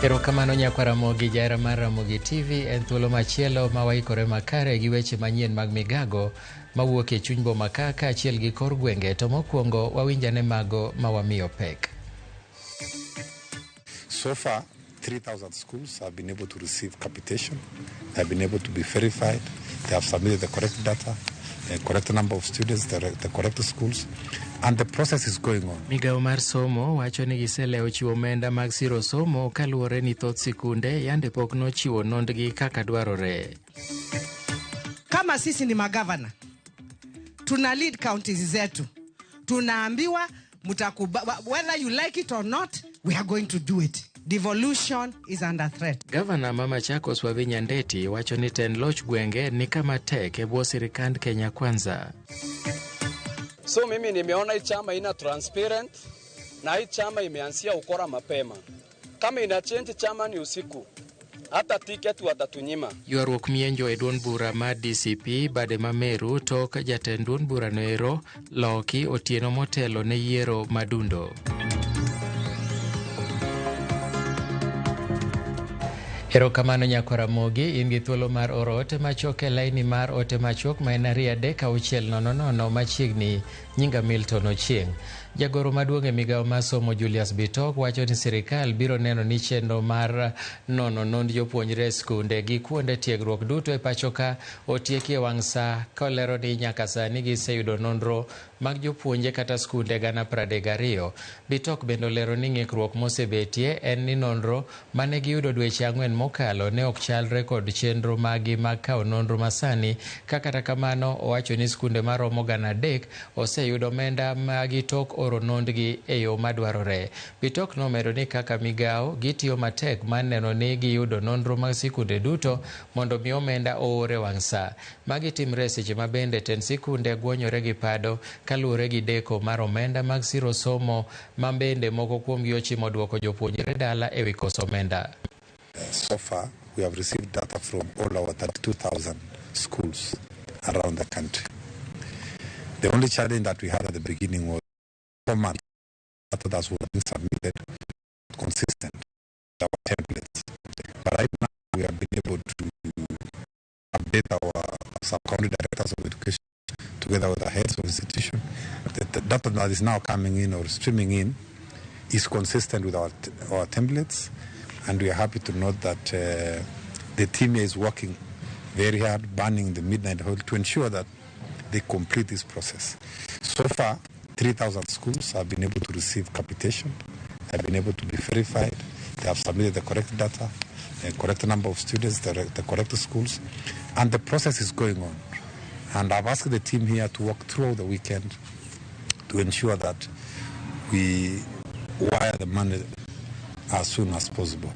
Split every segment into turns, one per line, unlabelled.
Erokamano nyakwa Ramogi, jahera mar Ramogi TV en thuolo machielo ma waikore makare gi weche manyien mag migago mawuok e chuny boma ka kaachiel gi kor gwenge to mokwongo wawinjane mago ma wamiyo pek.
So far, 3,000 schools have been able to receive capitation. They have been able to be verified. They have submitted the correct data, the correct number of students, the correct schools, and the process is going on.
Migawo mar somo wacho ni giselewo chiwo omenda mag siro somo kaluwore ni thoth sikunde yande pok nochiwo nondgi kaka dwarore.
Kama sisi ni magavana tuna lead counties zetu, tunaambiwa mtakuba, whether you like it or not, we are going to do it. Devolution is under threat.
Gavana ma Machakos Wavinya Ndeti wacho ni tend loch gwenge ni kama tek e bwo sirikand Kenya Kwanza.
So mimi nimeona hii chama ina transparent na hii chama imeanzia ukora mapema. Kama ina change chama ni usiku, hata tiketi watatunyima.
Ywaruok mienjo e duond bura mar DCP bade ma Meru tok jatend duond burano ero loki otieno motelo ne yiero madundo. Erokamano nyakwa Ramogi, in gi thuolo mar oro ote machuok e laini mar ote machuok ma en 23600 machiegni nyinga Milton Ochieng. Jagoro maduong' e migawo mar somo Julius Bitok wacho ni sirikal biro neno ni chenro mar nono nond jopuonjre e skunde gi kuonde tiegruok duto e pacho ka otieki e wang' sa, kolero ni nyaka sani giseyudo nonro mag jopuonje kata skunde 32,000. Bitok bende olero ni ng'ikruok mosebetie en ni nonro mane giyudo dweche 4 mokalo ne ok chalre kod chenro magi mag kawo nonro masani, ka kata kamano owacho ni skunde maromo 300 oseyudo omenda magi tok oro nondgi e yo madwarore. Bitok nomedo ni kaka migawo gitiyo matek mar neno ni giyudo nonro mag sikunde duto mondo mi omenda oor e wang' sa. Magi timre e seche ma bende tend sikunde gwonyore gi pado kaluwore gi deko mar omenda mag siro somo ma bende moko kuomgi ochimo duoko jopuonjre dala e wi koso omenda.
So far, we have received data from all our 32,000 schools around the country. The only challenge that we had at the beginning was 4 months data that was being submitted consistent with our templates. But right now, we have been able to update our sub-county directors of education together with the heads of institution. The data that is now coming in or streaming in is consistent with our templates, and we are happy to note that the team here is working very hard, burning the midnight oil to ensure that they complete this process. So far, 3,000 schools have been able to receive capitation, have been able to be verified, they have submitted the correct data, the correct number of students, the correct schools, and the process is going on. And I've asked the team here to work throughout the weekend to ensure that we wire the money as soon as possible.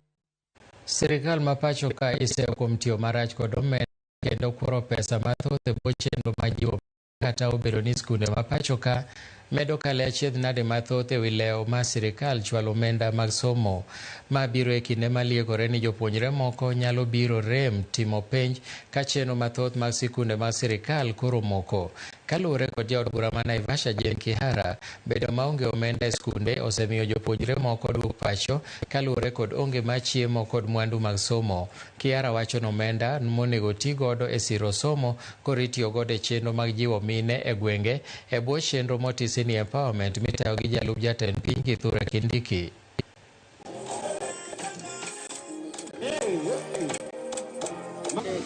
Sirikal ma pacho ka iseyo kuom tiyo marach kod omenda kendo kworo pesa mathoth e bwo chenro ma jiwo kata obedo ni skunde ma pacho ka medo kale achiedh nade mathoth e wi lewo ma sirikal chwalo omenda mag somo. Ma biro e kinde maliekore ni jopuonjre moko nyalo biro rem timo penj ka chenro mathoth mag sikunde mag sirikal koro moko. Kaluwore kod jaod bura ma Naivasha Jane Kihara, bedo maonge omenda e skunde osemiyo jopuonjre moko duok pacho kaluwore kod onge mar chiemo kod mwandu mag somo. Kihara wacho ni omenda monego ti godo e siro somo koro itiyo godo e chenro mag jiwo mine e gwenge e bwo chenro motisi ni empowerment mitayo gi jalup jatend piny Kithure Kindiki.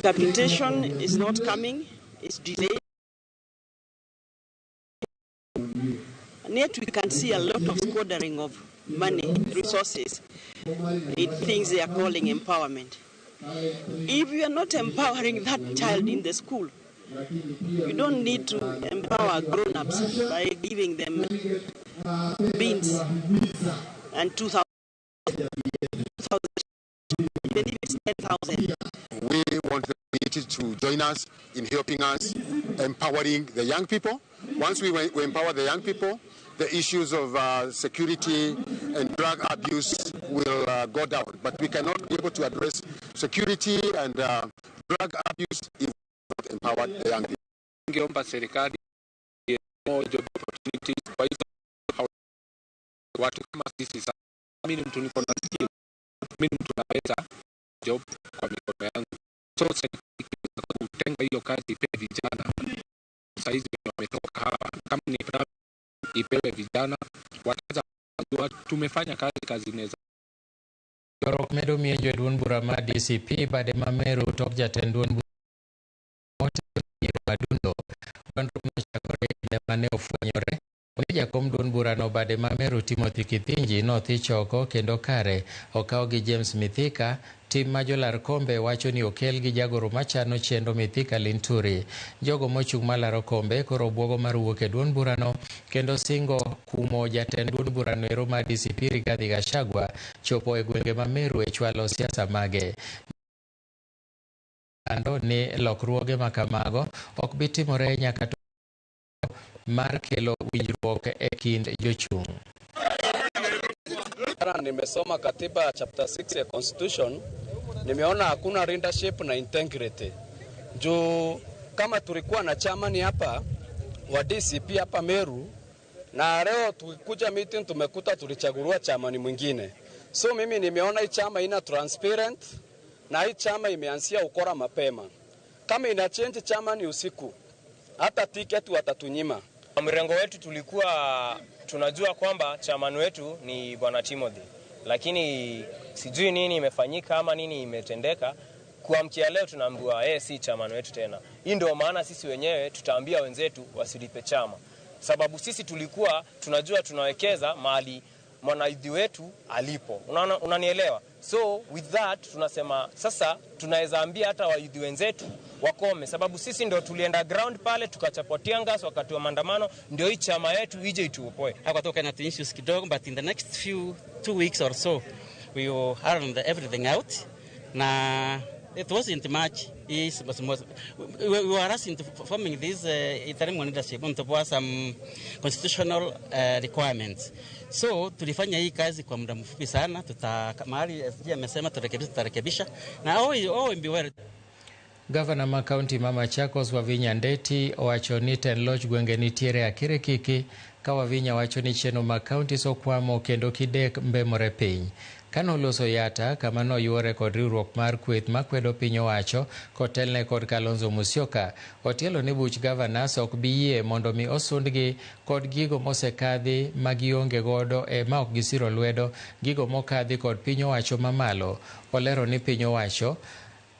Capitation is not coming, it's delayed. And yet we can see a lot of squandering of money, resources, in things they are calling empowerment. If you are not empowering that child in the school, you don't need to empower grown-ups by giving them beans and 2,000, even if it's 10,000.
We want the community to join us in helping us empowering the young people. Once we empower the young people, the issues of security and drug abuse will go down. But we cannot be able to address security and drug abuse if we not empower the young people.
Ningeomba serikali more job opportunities kwa hizo watu kama sisi. Mimi ni mtu niko na skill. Mimi mtu naweza job kwa mikono yangu, so serikali kutenga hiyo kazi ipe vijana saizi wametoka hapa, kama ni ipewe vijana wataweza kujua tumefanya kazi kazi inaweza.
Ywaruok medo mienjo e duond bura mar DCP bade ma Meru tok jatend duond bura motelo Adundo. Ywaruok nochakore e kinde mane ofwenyore ni jakom duond burano bade ma Meru Timothy Kithinji nothich oko kendo kare okaw gi James Mithika. Tim ma jolar kombe wacho ni okel gi jagoro machano chenro Mithika Linturi. Jogo mochung' malaro kombe koro buogo mar wuok e duond burano kendo singo kumo jatend duond burano ero mar DCP Rigathi Gachagua chopo e gwenge ma Meru e chwalo siasa mage. Lando ni lokruoge ma kamago ok bi timore nyaka to mar kelo winjruok e kind jochung'.
Nimesoma katiba chapter 6 ya constitution, nimeona hakuna leadership na integrity. Juu kama tulikuwa na chairman hapa wa DCP hapa Meru, na leo tukikuja meeting tumekuta tulichaguliwa chairman mwingine. So mimi nimeona hii chama ina transparent na hii chama imeanzia ukora mapema. Kama ina change chairman usiku, hata tiketi watatunyima.
Mrengo wetu tulikuwa tunajua kwamba chairman wetu ni Bwana Timothy, lakini sijui nini imefanyika ama nini imetendeka. Kuamkia leo tunaambiwa yeye si chairman wetu tena. Hii ndio maana sisi wenyewe tutaambia wenzetu wasilipe chama, sababu sisi tulikuwa tunajua tunawekeza mahali mwanaidhi wetu alipo. Unaona, unanielewa? So with that tunasema sasa tunaweza ambia hata waidhi wenzetu wakome, sababu sisi ndio tulienda ground pale tukachapwa tear gas wakati wa maandamano, ndio hii chama yetu ije ituopoe.
Hakutoka na issues kidogo, but in the next few 2 weeks or so we will iron everything out. Na it wasn't much. We were asked into forming this interim leadership on some constitutional requirements. So tulifanya hii kazi kwa muda mfupi sana, tuta mahali SG amesema turekebisha, tutarekebisha na all will be well.
Gavana ma kaunti ma Machakos Wavinya Ndeti owacho ni tend loch gwenge nitiere akirikiki ka Wavinya wacho ni chenro mag kaunti okwamo kendo kidek mbemore piny. Kanoloso Yatta kama noyuore kod riwruok mar kweth makwedo piny owacho kotelne kod Kalonzo Musyoka, otielo ni buch governors ok bi yie mondo mi osundgi kod gigo mosekadhi ma gionge godo e ma ok gisiro lwedo gigo mokadhi kod piny owacho mamalo. Olero ni piny owacho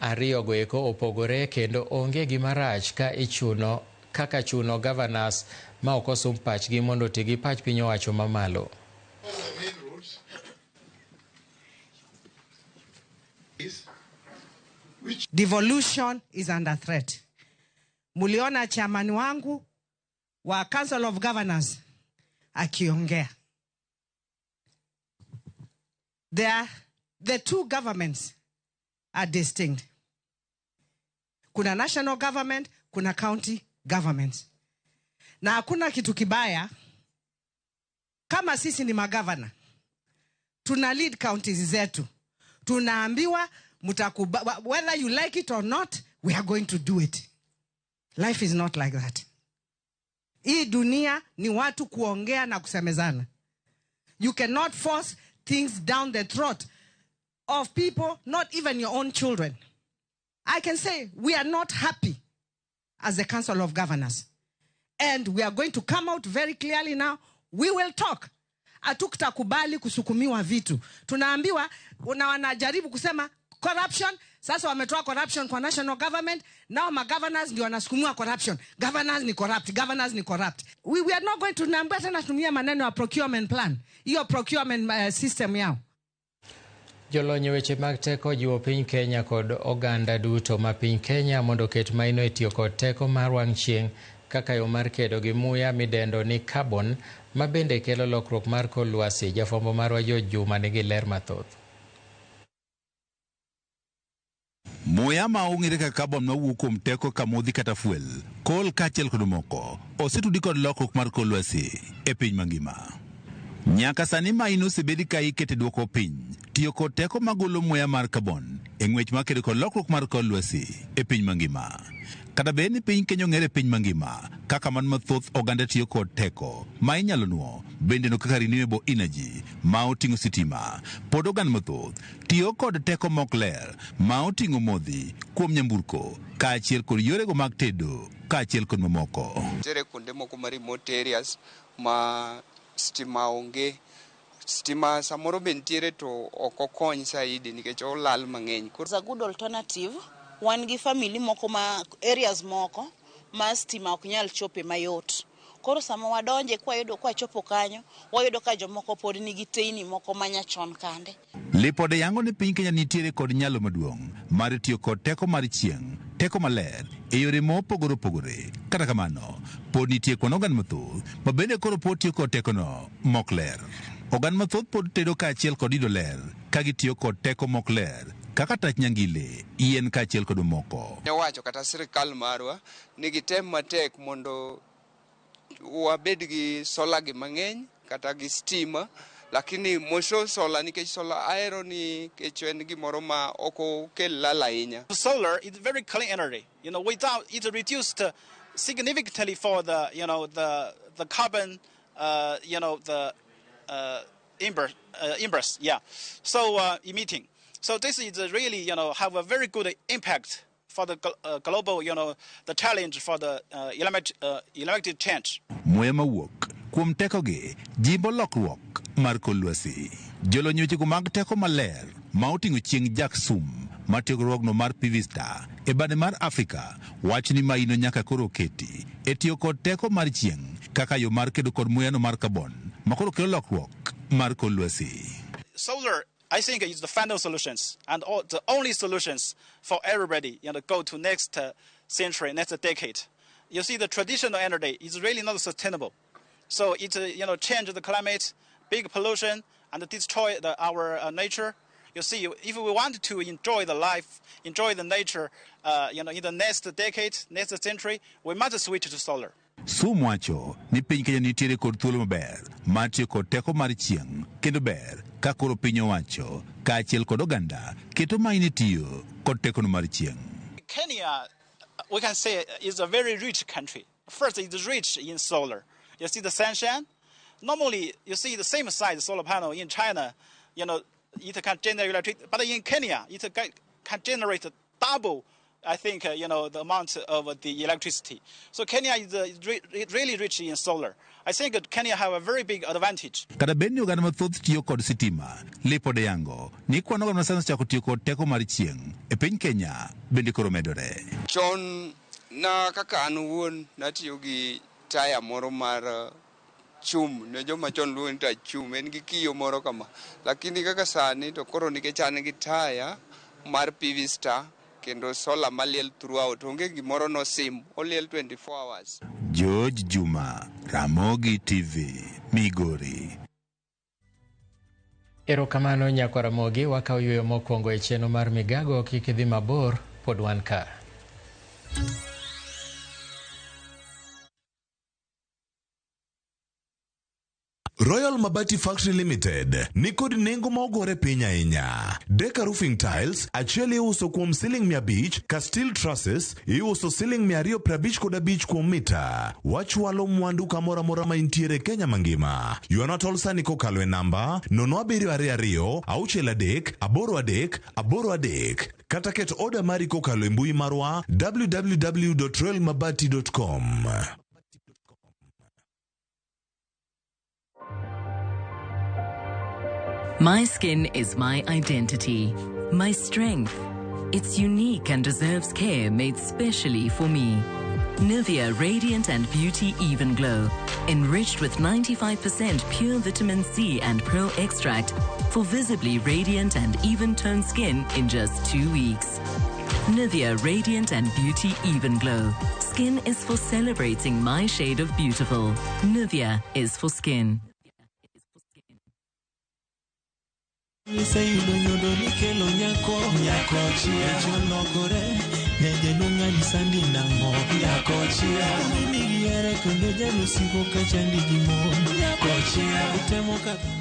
ariyogo eko opogore kendo onge gima rach ka ichuno kaka chuno governors ma ok osum pachgi mondo oti gi pach piny owacho mamalo.
The main roads is which
Devolution is under threat. Muliona chairman wangu wa Council of Governors akiongea. The two governments are distinct. Kuna national government, kuna county governments. Na hakuna kitu kibaya kama sisi ni magavana, tuna lead counties zetu, tunaambiwa whether you like it or not, we are going to do it. Life is not like that. Hii dunia ni watu kuongea na kusemezana. You cannot force things down the throat of people, not even your own children. I can say we are not happy as the Council of Governors. And we are going to come out very clearly now. We will talk. Hatutakubali kusukumiwa vitu. Tunaambiwa na wanajaribu kusema corruption. Sasa wametoa corruption kwa national government. Now ma governors ndio wanasukumiwa corruption. Governors ni corrupt, governors ni corrupt. We are not going to naambiwa tena tumia maneno ya procurement plan. Hiyo procurement system yao.
Jolony e weche mag teko jiwo piny Kenya kod oganda duto ma piny Kenya mondo oket maino e tiyo kod teko mar wang' chieng' kaka yo mar kedo gi muya midendo ni carbon ma bende kelo lokruok mar kor lwasi. Jafwambo marwa George Juma nigi ler mathoth.
Muya ma ong'ere kaka carbon mawuok kuom teko kamodhi kata fuel, coal kaachiel kod moko, osetudi kod lokruok mar kor lwasi e piny mangima. Nyaka sani maino osebedi ka ikete duoko piny tiyo kod teko magolo muya mar carbon. e ng'wech mar kedo kod lokruok mar kor lwasi e piny mangima. Kata bed ni piny Kenya ong'ere e piny mangima kaka man mathoth oganda tiyo kod teko ma inyalo nuo bende no kaka renewable energy ma oting'o sitima, pod oganda mathoth tiyo kod teko mok ler ma oting'o modhi kuom nyamburko kaachiel kod yorego mag tedo kaachiel kod mamoko.
Nitiere kuonde moko ma remote areas ma stima onge. Stima samoro be nitiere to ok okony saidi nikech olal mang'eny.
It's a good alternative. Wan gi family moko ma areas moko ma stima ok nyal chope mayot. Koro sama wadonje kwayudo kwachopo kanyo, wayudo ka jomoko pod nigi teyni moko manyachon kande.
Lipode yango ni piny Kenya nitiere kod nyalo maduong' mar tiyo kod teko mar chieng', teko maler e yore mopogore opogore. Kata kamano, pod nitie kwan oganda mathoth ma bende koro pod tiyo kod tekono mok ler. Oganda mathoth pod tedo kaachiel kod yudo ler ka gitiyo kod teko mok ler kaka tach nyangile, yien kaachiel kod mamoko.
Owacho kata sirikal marwa ni gitem matek mondo wabed gi solar gi mang'eny kata gi stima, lakini moso solar nikech solar ahero ni nikech en gimoro ma ok okel lal ahinya.
Solar is very clean energy. Without it reduced significantly for the you know the carbon the embers, yeah. So emitting. So this is really have a very good impact for the global the challenge for the electric change.
Muya mawuok kuom tekogi jimbo lokruok mar kor lwasi. Jolony wechego mag teko maler ma oting'o chieng' Jack Sum ma tiegruogno mar PV Star e bade mar Afrika wacho ni maino nyaka koro keti e tiyo kod teko mar chieng' kaka yo mar kedo kod muyano mar carbon ma koro kelo lokruok mar kor lwasi.
Solar, I think, is the final solutions and all, the only solutions for everybody, go to next century, next decade. You see, the traditional energy is really not sustainable. So it change the climate, big pollution, and destroy our nature. You see, if we want to enjoy the life, enjoy the nature, in the next decade, next century, we must switch to solar.
Sum wacho ni piny Kenya nitiere kod thuolo maber mar tiyo kod teko mar chieng' kendo ber ka koro piny owacho kaachiel kod oganda keto maino tiyo kod tekono mar chieng'.
Kenya, we can say, is a very rich country. First, it's rich in solar. You see the sunshine. Normally, you see the same size solar panel in China, it can generate electricity. But in Kenya, it can generate double, I think, the amount of the electricity. So Kenya is really rich in solar. I think Kenya have a very big advantage.
Kata bed ni oganda mathoth tiyo kod sitima, lipode yango ni kwan oganda masani osechako tiyo kod teko mar chieng' e piny Kenya bende koro medore.
Chon na kaka an owuon natiyo gi taya moro mar chum, ne joma chon luongo ni tach chum, en gi kiyo moro kama. Lakini kaka sani to koro nikech an gi taya mar PV Star kendo solar maliel throughout, onge gimoro nosim, oliel 24 hours.
George Juma, Ramogi TV, Migori.
Erokamano nyakwa Ramogi, wakawo yueyo mokwongo e chenro mar migago, kik idhi mabor, pod wan ka.
Royal Mabati Factory Limited ni kod nengo ma ogore piny ahinya. Deka Roofing Tiles achiel iuso kuom siling 500 ka steel trusses iuso siling 255 kuom mita. Wachwalo mwandu kamoro amora ma intiere Kenya mangima. Ywana tol sani kokalo e namba 0722 63 83 83 kata ket oda mari kokalo e mbui marwa www.royalmabati.com.
My skin is my identity, my strength. It's unique and deserves care made specially for me. Nivea Radiant and Beauty Even Glow, enriched with 95% pure vitamin C and pearl extract for visibly radiant and even-toned skin in just 2 weeks. Nivea Radiant and Beauty Even Glow. Skin is for celebrating my shade of beautiful. Nivea is for skin.
Iseyudo nyodo mikelo nyako nyako chia chologore nyajaluong' sandi nang'o nyako chia nigi here kendo jalusiko kachandi gi mon nyako chia utemo kadho.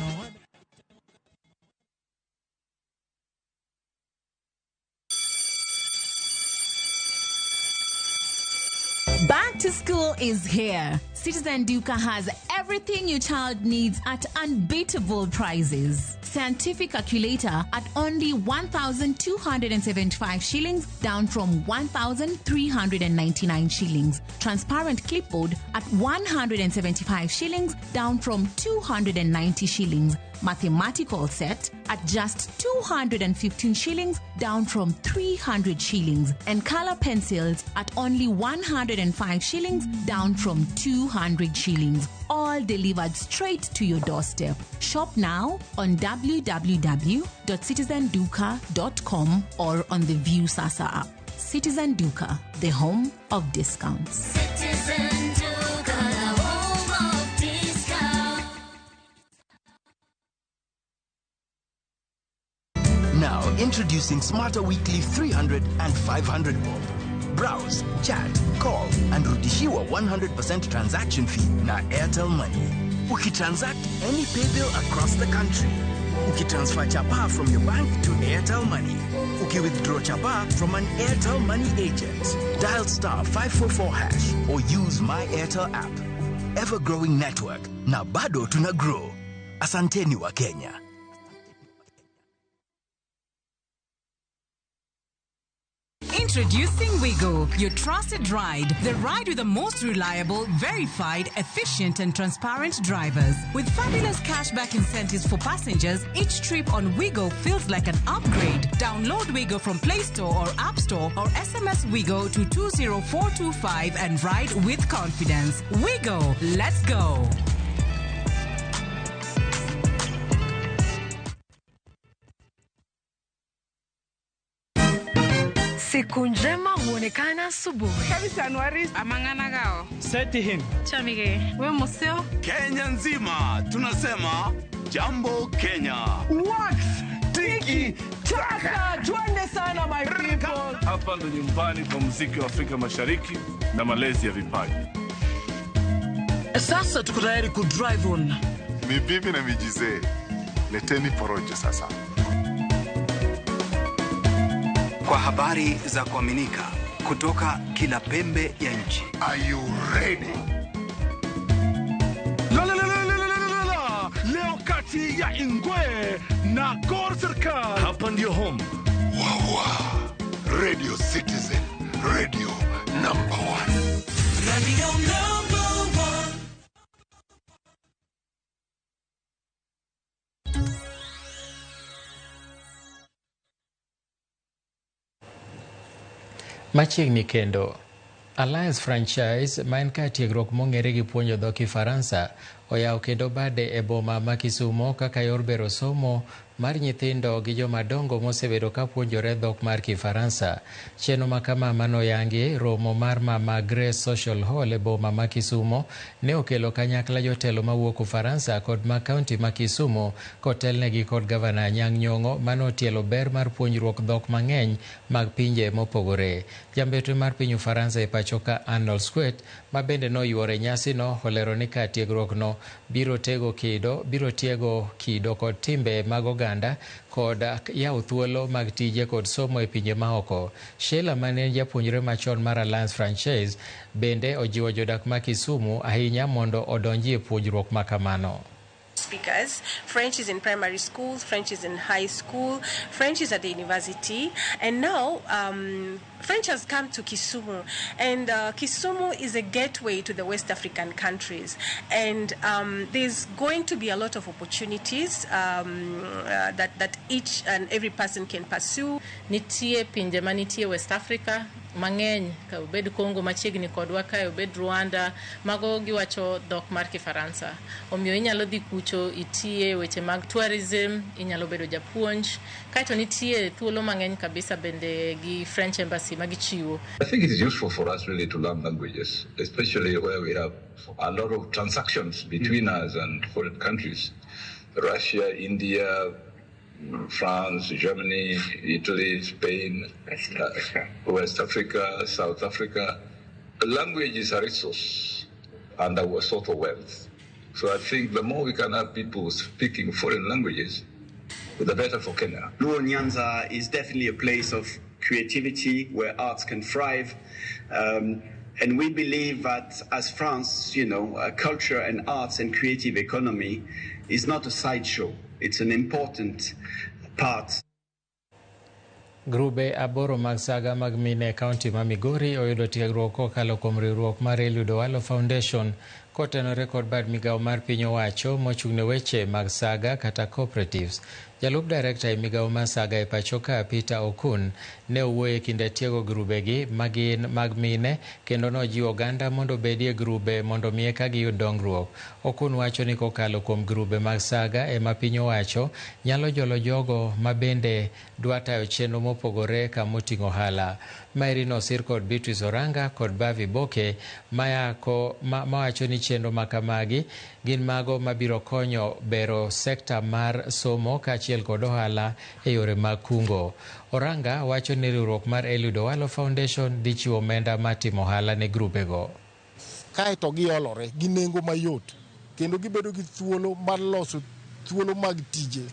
Back to school is here. Citizen Duka has everything your child needs at unbeatable prices. Scientific calculator at only 1,275 shillings, down from 1,399 shillings. Transparent clipboard at 175 shillings, down from 290 shillings. Mathematical set at just 215 shillings, down from 300 shillings. And color pencils at only 105 shillings, down from 200 shillings. All delivered straight to your doorstep. Shop now on www.citizenduka.com or on the View Sasa app. Citizen Duka, the home of discounts.
Citizen Duka, the home of discount.
Now introducing Smarter Weekly 300 and 500 bob. Browse, chat, call and rudishiwa 100% transaction fee na Airtel Money. Ukitransact any paybill across the country. Ukitransfer chapa from your bank to Airtel Money. Ukiwithdraw chapa from an Airtel Money agent. Dial star 544 hash or use My Airtel app. Ever growing network na bado tuna grow. Asanteni wa Kenya.
Introducing Wigo, your trusted ride. The ride with the most reliable, verified, efficient, and transparent drivers. With fabulous cashback incentives for passengers, each trip on Wigo feels like an upgrade. Download Wigo from Play Store or App Store or SMS Wigo to 20425 and ride with confidence. Wigo, let's go.
Siku njema huonekana asubuhi.
Seti him.
Chamige. We museo.
Kenya nzima tunasema jambo Kenya.
Wax tiki taka, twende sana my people.
Hapa ndo nyumbani kwa muziki wa Afrika Mashariki na malezi ya vipaji.
Sasa tuko tayari ku drive on.
Ni bibi na mijizee. Leteni porojo sasa.
Kwa habari za kuaminika kutoka kila pembe ya nchi.
Are you ready?
La la la la la la la la. Leo kati ya Ingwe na Gor Serikal. Hapa ndio home.
Wawa. Radio Citizen. Radio number one.
Radio number one.
Machiegni kendo, Alliance Franchise ma en kar tiegruok mong'ere gi puonjo dho Kifaransa oyawo kendo bade e boma ma Kisumo kaka yor bero somo mar nyithindo gi jomadongo mosebedo ka puonjore dhok mar Kifaransa. Chenro ma kama manoyangi romo mar Mama Grace Social Hall e boma ma Kisumo ne okelo kanyakla jotelo mawuok Ufaransa kod ma kaunti ma Kisumo kotelnegi kod gavana Anyang' Nyong'o manotielo ber mar puonjruok dhok mang'eny mag pinje mopogore. Jambetre mar piny Ufaransa e pacho ka Arnold Squet ma bende noyuoro e nyasino olero ni kar tiegruokno biro tego kido, biro tiego kido kod timbe mag oganda kod yawo thuolo mag tije kod somo e pinje maoko. Sheila mane en japuonjre machon mar Alliance Francaise bende ojiwo jodak ma Kisumu ahinya mondo odonji e puonjruok ma kamano.
Speakers. French is in primary schools, French is in high school, French is at the university, and now French has come to Kisumu, and Kisumu is a gateway to the West African countries, and there's going to be a lot of opportunities that each and every person can pursue.
Nitie pinje manitie West Africa mang'eny, ka obed Congo machiegni kodwa kae, obed Rwanda, mago giwacho dhok mar Kifaransa. Omiyo inyalo dhi kucho itiye weche mag tourism, inyalo bedo japuonj, kaeto nitie thuolo mang'eny kabisa bende gi French Embassy magichiwo.
I think it is useful for us really to learn languages, especially where we have a lot of transactions between us and foreign countries. Russia, India, France, Germany, Italy, Spain, West Africa, South Africa. Language is a resource and our sort of wealth. So I think the more we can have people speaking foreign languages, the better for Kenya.
Luo Nyanza is definitely a place of creativity where arts can thrive.
And we believe that as France, culture and arts and creative economy is not a sideshow. It's an important part.
Grube 8 mag saga mag mine e kaunti ma Migori oyudo tiegruok kokalo kuom riwruok mar Eliud Owalo Foundation kotenore kod bad migawo mar piny owacho mochung' ne weche mag saga kata cooperatives. Jalup direkta e migawo mar saga e pacho ka Peter Okun ne owuoyo e kinde tiego grubegi magin mag mine kendo nojiwo oganda mondo obedie grube mondo mi eka giyud dongruok. Okun wacho ni kokalo kuom grube mag saga ema piny owacho nyalo jolo jogo ma bende dwa tayo chenro mopogore kamoting'o ohala. Maeri nosir kod Beatrice Oranga kod Bavi Boke mawacho ni chenro makamagi gin mago mabiro konyo bero sekta mar somo kaachiel kod ohala e yore mag kungo. Oranga wacho ni riwruok mar Eliud Owalo Foundation dhi chiwo omenda mar timo ohala ne grubego.
Kaeto giolore gi nengo mayot kendo gibedo gi thuolo mar loso thuolo mag tije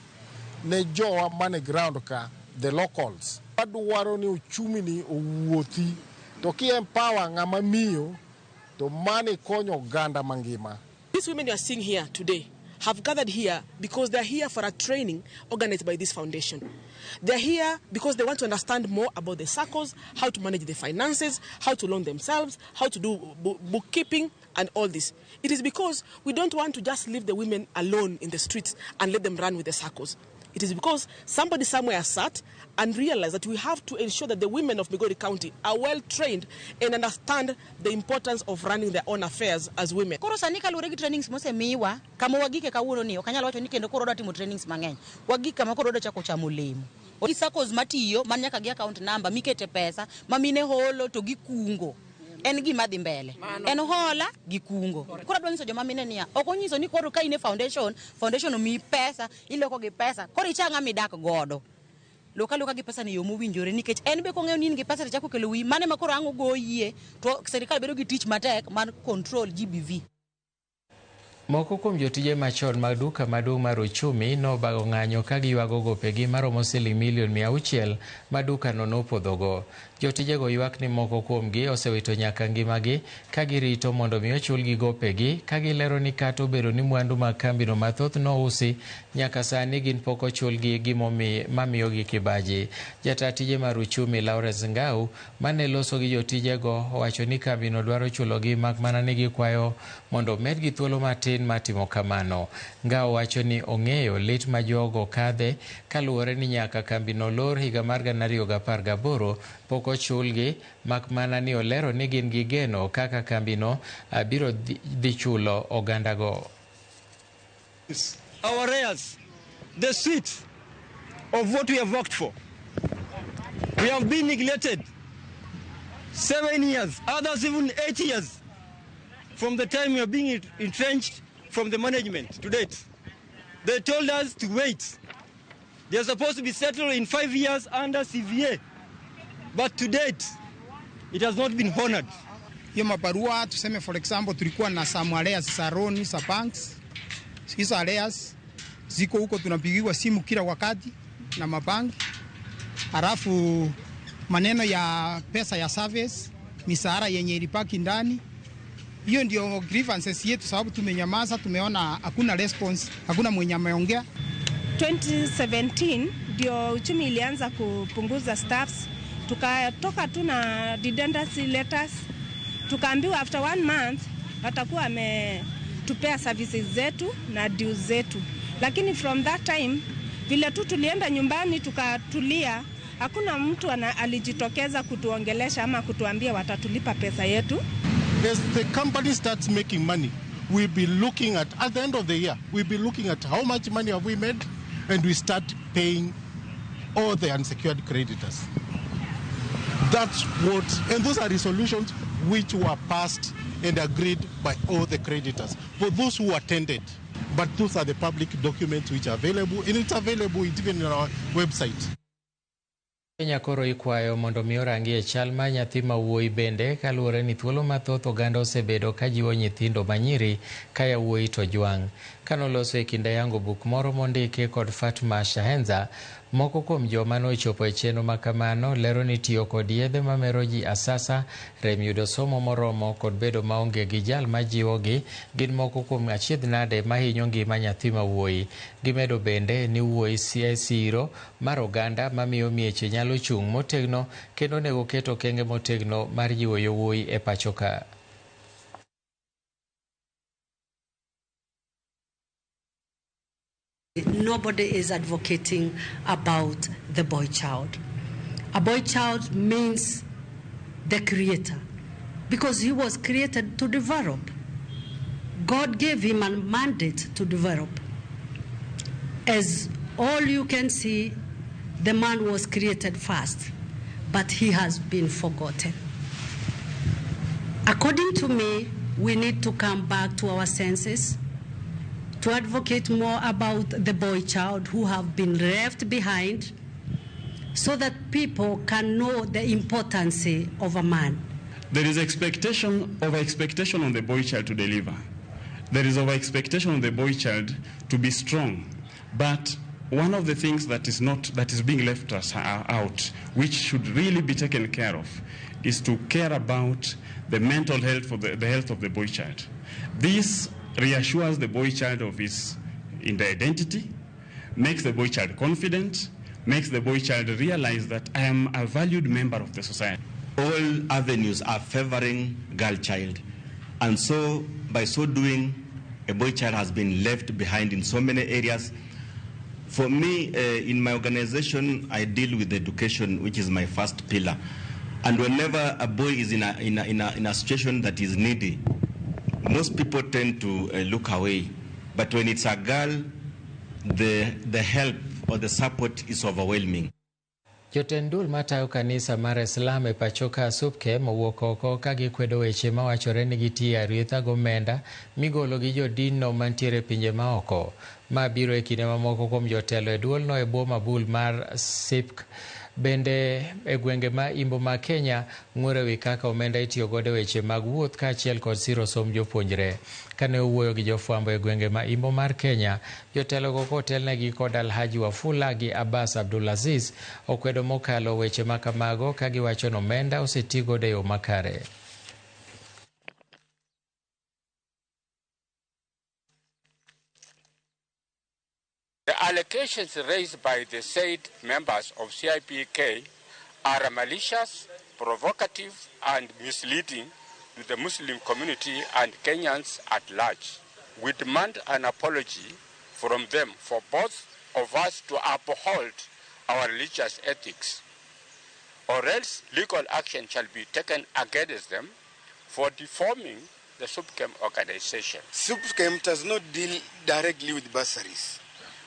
ne jowa mane ground ka, the locals. Wadwaro ni uchumi ni owuothi to ki empower ng'ama miyo to mane konyo oganda mangima.
These women you are seeing here today have gathered here because they are here for a training organized by this foundation. They are here because they want to understand more about the circles, how to manage the finances, how to loan themselves, how to do bookkeeping and all this. It is because we don't want to just leave the women alone in the streets and let them run with the circles. It is because somebody somewhere sat and realized that we have to ensure that the women of Migori County are well trained and understand the importance of running their own affairs as women.
Koro sani kaluwore gi trainings mosemiwa, kama wagike kawuono ni ok anyal wacho ni kendo koro wadwa timo trainings mang'eny. Wagik kama koro wadwa chako chamo olemo. Gi SACCOs matiyo man nyaka gi account number mikete pesa ma mine holo to gikungo. En gima dhi mbele. En hola gi kungo. Koro adwa nyiso joma mine niya, ok onyiso ni koro ka in e foundation, foundation omiyi pesa, iloko gi pesa, koro icha ng'ama idak godo. Lok aloka gi pesa ni yo mowinjore nikech en be kong'eyo ni in gi pesa to chako kelo wiyi, mano ema koro ang' ogoyie to sirikal bedo gi tich matek mar control GBV.
Moko kuom jotije machon mag duka maduong' mar uchumi nobago ng'anyo ka giywago gopegi maromo siling milion 600 ma dukano nopodhogo. Jotijego ywak ni moko kuomgi osewito nyaka ngimagi ka girito mondo mi ochulgi gopegi, ka gilero ni kata obedo ni mwandu mag kambino mathoth nousi, nyaka sani gin pok ochulgi mamiyogi kibaji. Jata tije mar uchumi Lawrence Ngau mane loso gi jotijego owacho ni kambino dwaro chulogi mak mana ni gikwayo mondo omedgi thuolo matin mar timo kamano. Ngao wacho ni ong'eyo lit ma jogo kadhe kaluwore ni nyaka kambino lor higa mar 2018 pok ochulgi, mak mana ni olero ni gin gi geno kaka kambino biro dhi chulo ogandago.
Our arrears, the sweet of what we have worked for. We have been neglected 7 years, others even 8 years from the time we are being entrenched from the management to date. They told us to wait. They are supposed to be settled in 5 years under CVA. But to date, it has not been honored.
Hiyo mabarua tuseme for example tulikuwa na some arrears za loan za banks. Hizo arrears ziko huko, tunapigiwa simu kila wakati na mabanki. Halafu maneno ya pesa ya service, misahara yenye ilibaki ndani. Hiyo ndio grievances yetu, sababu tumenyamaza, tumeona hakuna response, hakuna mwenye ameongea.
2017 ndio uchumi ilianza kupunguza staffs, tukatoka tu na redundancy letters, tukaambiwa after 1 month watakuwa wametupea services zetu na dues zetu. Lakini from that time vile tu tulienda nyumbani tukatulia, hakuna mtu alijitokeza kutuongelesha ama kutuambia watatulipa pesa yetu.
As the company starts making money, we'll be looking at the end of the year, we'll be looking at how much money have we made, and we start paying all the unsecured creditors. That's what, and those are resolutions which were passed and agreed by all the creditors. For those who attended, but those are the public documents which are available, and it's available even on our website.
Kenya koro ikwayo mondo mi orangie chal mar nyathi ma wuoyi bende kaluwore ni thuolo mathoth oganda osebedo ka jiwo nyithindo manyiri ka yawuoyi to jwang'. Kanoloso e kinde yango buk moro mondiki kod Fatma Shahenza, moko kuom joma nochopo e chenro makamano lero ni tiyo kod yedhe mamero ji asasa, rem yudo somo moromo kod bedo maonge gi jal majiwogi gin moko kuom achiedh nade mahinyo ngima nyathi mawuoyi. Gimedo bende ni wuoyi e siro mar oganda mamiyo mieche nyalo chung' motegno kendo onego ket okenge motegno mar jiwo yowuoyi e pacho ka.
Nobody is advocating about the boy child. A boy child means the creator, because he was created to develop. God gave him a mandate to develop. As all you can see, the man was created first, but he has been forgotten. According to me, we need to come back to our senses, to advocate more about the boy child who have been left behind, so that people can know the importance of a man.
There is expectation, over expectation on the boy child to deliver. There is over expectation on the boy child to be strong. But one of the things that is not, that is being left us out, which should really be taken care of, is to care about the mental health for the health of the boy child. This reassures the boy child of his identity, makes the boy child confident, makes the boy child realize that I am a valued member of the society.
All avenues are favoring girl child, and so by so doing, a boy child has been left behind in so many areas. For me, in my organization, I deal with education, which is my first pillar. And whenever a boy is in a situation that is needy, most people tend to look away. But when it's a girl, the help or the support is overwhelming.
Jotend duol matayo kanisa mar Islam e pacho ka SUPKEM owuok oko ka gikwedo weche mawachore ni gitiyo aritha gomenda migolo gi jodin no mantiere e pinje maoko. Ma biro e kinde mamoko kuom jotelo e duolno e bwo mabul mar SIPK. Bende e gwenge ma imbo ma Kenya ng'ur ewi kaka omenda itiyo godo e weche mag wuoth kaachiel kod siro somb jopuonjre. Kane owuoyo gi jofwambo e gwenge ma imbo mar Kenya, jotelogo kotelnegi kod Alhaji Wafula gi Abbas Abdulaziz okwedo mokalo weche ma kamago ka giwacho ni omenda oseti godo e yo makare.
The allegations raised by the said members of CIPK are malicious, provocative, and misleading to the Muslim community and Kenyans at large. We demand an apology from them for both of us to uphold our religious ethics, or else legal action shall be taken against them for deforming the SUPKEM organization.
SUPKEM does not deal directly with bursaries.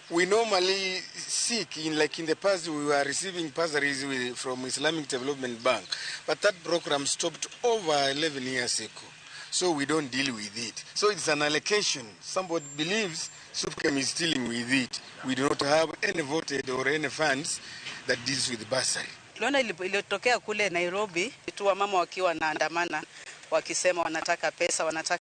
We normally seek, like in the past, we were receiving bursaries from Islamic Development Bank, but that program stopped over 11 years ago, so we don't deal with it. So it's an allocation. Somebody believes SUPKEM is dealing with it. We do not have any voted or any funds that deals with bursary.
Tuliona iliyotokea kule Nairobi, tu wamama wakiwa wanaandamana, wakisema wanataka pesa, wanataka.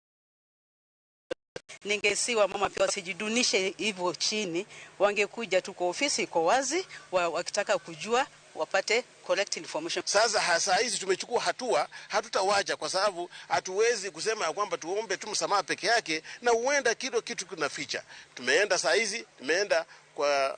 Ningesi wamama pia wasijidunishe hivyo chini, wangekuja tu kwa ofisi iko wazi, wakitaka kujua wapate correct information.
Sasa hasa hizi tumechukua hatua, hatutawacha kwa sababu hatuwezi kusema ya kwamba tuombe tu msamaha peke yake na huenda kitu kinaficha. Tumeenda saa hizi, tumeenda kwa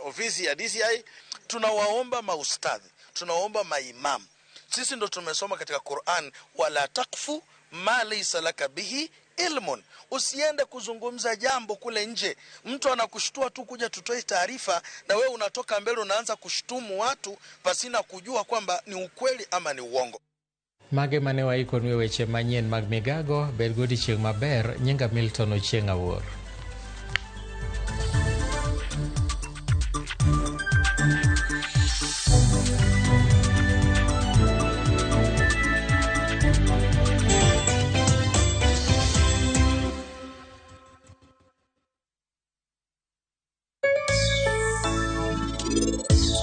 ofisi ya DCI.
Tunawaomba maustadhi, tunawaomba maimamu. Sisi ndo tumesoma katika Qur'an, wala takfu ma laysa laka bihi ilmun. Usiende kuzungumza jambo kule nje, mtu anakushtua tu kuja tutoe taarifa, na wewe unatoka mbele unaanza kushtumu watu pasina kujua kwamba ni ukweli ama ni uongo.
Mage mane waikonu e weche manyien mag migago, bed godiechieng' maber, nyinga Milton Ochieng' Awuor.